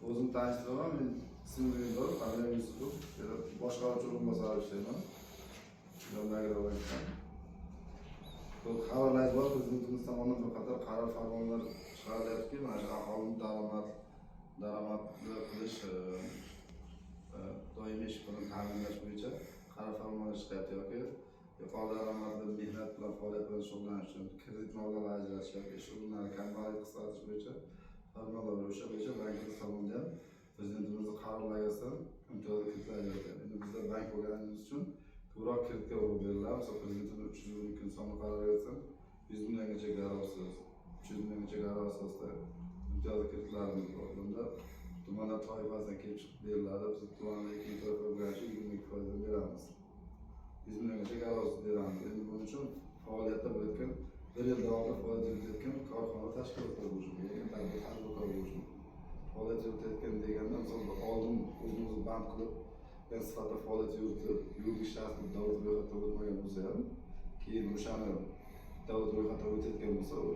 O'zim tanishtiraman, men ismim Eldor, familiyam Yusupov. Boshqaruvchi o'rinbosari ishlayman. Agrobankdan. Bu xabarlaringiz bor, prezidentimiz tomonidan bir qator qaror farmonlar chiqarilyaptiki, mana shu aholini daromadli qilish, doimiy ish bilan ta'minlash bo'yicha qaror farmonlar chiqyapti yoki yuqori daromadli mehnat bilan, faoliyat bilan shug'ullanish uchun kredit mablag'lari ajratish yoki ish o'rinlari, kambag'allik qisqartirish bo'yicha farmonlar bor. O'sha bo'yicha bankimiz tomonidan prezidentimizni qarorlariga asosan imtiyozli kreditlar ajratyapti. Endi bizda bank bo'lganimiz uchun ko'proq kreditga urg'u beriladi. Misol, prezidentimiz 312 sonli qarorga asosan 100 milliongacha garovsiz, 300 milliongacha garov asosida imtiyozli kreditlarimiz bor. Bunda tumanlar toifasidan kelib chiqib beriladi. Biz tumanda ikkinchi toifa bo'lgani uchun 22 foizdan beramiz. 100 milliongacha garovsiz beramiz. Endi buning uchun faoliyatda bo'layotgan, bir yil davomida faoliyat yuritayotgan korxona, tashkilotlar bo'lishi mumkin, ya'ni tadbirkor bo'lishi mumkin. Faoliyat yuritayotgan deganda, misol, oldin o'zini o'zi band qilib sifatida faoliyat yuritib, yuridik shaxs deb davlat ro'yxatidan o'tmagan bo'lsa ham, keyin o'shani davlat ro'yxatidan o'tayotgan bo'lsa, u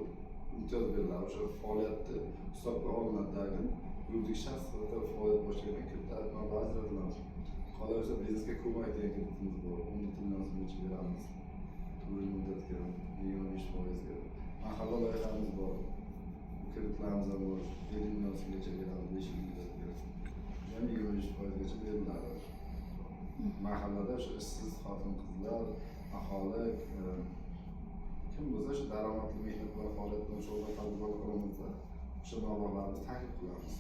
imtiyoz beriladi. O'sha faoliyatni hisobga olinadi, lekin yuridik shaxs sifatida faoliyat boshlagandan kredit mablag'i ajratiladi. Qolaversa, biznesga ko'mak degan kreditimiz bor, 10 million so'mgacha beramiz 4 yil muddatga, 25 foizga. Mahalla loyihamiz bor, bu kreditlarimiz ham bor, 50 million so'mgacha beramiz 5 yil muddatga, bu ham 25 foizgacha beriladi. Mahallada o'sha ishsiz xotin qizlar, aholi, kim bo'lsa, o'sha daromadli mehnat bilan, faoliyat bilan shug'ullangan tadbirkorlar bo'lsa, o'sha mablag'larni taklif qilamiz.